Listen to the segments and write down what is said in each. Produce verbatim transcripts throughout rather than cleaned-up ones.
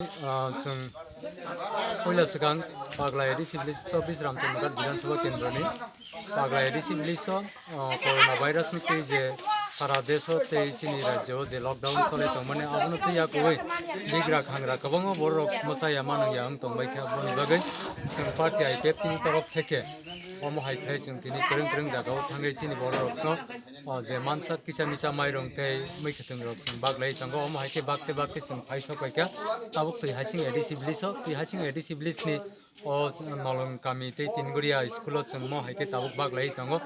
Ah, chwng puila swkang Pagla A D C village o Bisramchandra Ghat Bidhan Sabha Kendra ni Pagla A D C village o, ah, corona virus ni twi je sara desh o tei chini rajyo o je lockdown choli tongmani abono twi yakuwi bigra khangra kwbangma borok mwchaya manwngya wng tongbai kha, aboni bagwi chwng party I P F T ni torof theke omo hai khlai chwng tini kwrwng kwrwng jaga o thangwi chini borok rokno o je mansa kisa misa mairung tei mui khwtwng rok chwng baglai tongo, omo hai khe bakte bakte chwng phai sok pai kha. Tabuk twi hasing A D C village o, twi hasing A D C village ni o Nolong kami tei Tinguria school o chwng mo hai khe tabuk baglai tongo.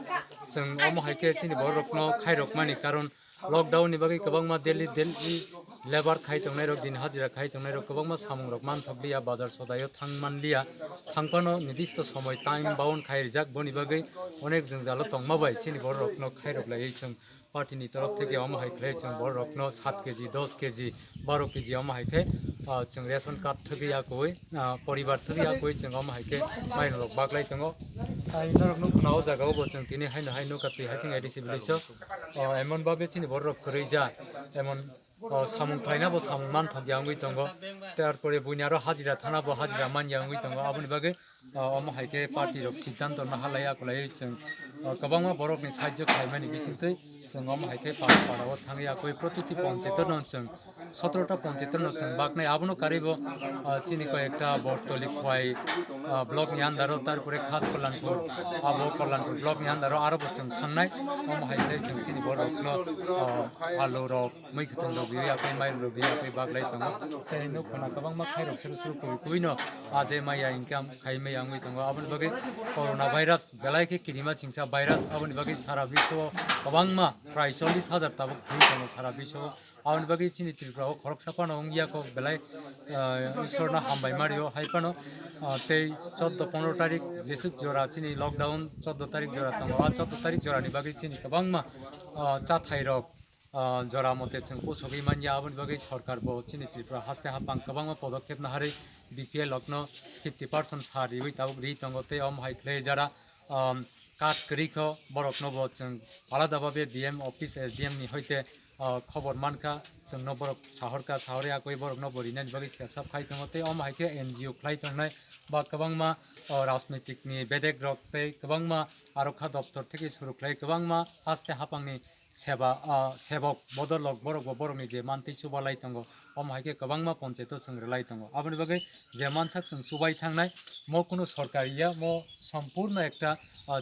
Chwng omo hai khe chini borok rokno khairok mani karon lockdown ni bagwi kwbangma daily daily labour khai tongnai rok, din hajira khai tongnai rok kwbangma samung rok manthok liya, bazar sodai o thang man liya, thang phano nidisto somoi time bound khai rijak, boni bagwi onek jwngjal o tongma bai chini borok rokno khairok laiwi chwng party ni torof theke omo hai khlai chwng borok rokno sat K G, dos K G, baro K G omo hai khe, ah, chwng ration card thwgwi yakuwi, ah, poribar thwgwi yakuwi chwng omo hai khe mairung rok baglai tongo. Ai norok nukho na o jaga o bo chwng tini haino hai nukha twi hasing A D C village o, ah, emon babe chini borok rok kwrwi ja, emon, ah, samung khlaina bo samung manthok ya wngwi tongo. Tarpore buini aro hajira thana bo hajira man ya wngwi tongo. Aboni bagwi, ah, omo hai khe party rok siddhanto naha lai akulai chwng, ah, kwbangma borok ni sahajyo khlaimani bisingtwi chwng omo hai khe para para o thangwi akoi protiti ponchayat no chwng sotoro ta ponchayat no chwng baknai, abono karwi bo, ah, chini koi ekta Bortoli Khwai, ah, block ni under o, tarpore Khas Kalyanpur, abo Kalyanpur block ni under o aro bo chwng thangnai, omo hai khe chwng chini borok no, ah, alu rok, mui khwtwng rok riwi akhai, mairung rok riwi akhai baglai tongo. Tei nuk khuna kwbangma khairok suru suru kubui kubui no aje maya income khai maya wngwi tongo. Aboni bagwi corona virus belai khe kirima chingsa virus, aboni bagwi sara biswo kwbangma prai chollish hajar tabuk thwi tongo sara biswo. Aboni bagwi chini Tripura o khoroksa phano wngya kok belai, ah, Ishwar no hambai mario hai phano, ah, tei choddo pondro tarik jesuk jora chini lockdown choddo tarik jora tongo. A choddo tarik jora ni bagwi chini kwbangma, ah, chathai rok ah, jora mote chwng pusogwi manya, aboni bagwi sorkar bo chini Tripura haste haphang kwbangma podokkhep naharwi B P L rokno fifty percent sa riwi tabuk ri tongo, tei omo hai khlai jara, um, card kwrwi kho borokno bo chwng alada babe D M office S D M ni hoite, ah, khobor mankha, chwngno borok sahorkha, sahorya koi borokno bo rinani bagwi sepsap khai tongo, tei omo hai khe N G O khlai tongnai ba kwbangma, oh, rajnitik ni bedek rok tei kwbangma arokha doptor theke suru khlai kwbangma haste haphangni seba, ah, sebok bodolok borok bo borokni je mantwi chubalai tongo, omo hai khe kwbangma ponchaito chwng rwlai tongo. Aboni bagwi je mansak chwng chubai thangnai, mo kunu sorkar ya, mo sompurno ekta, ah,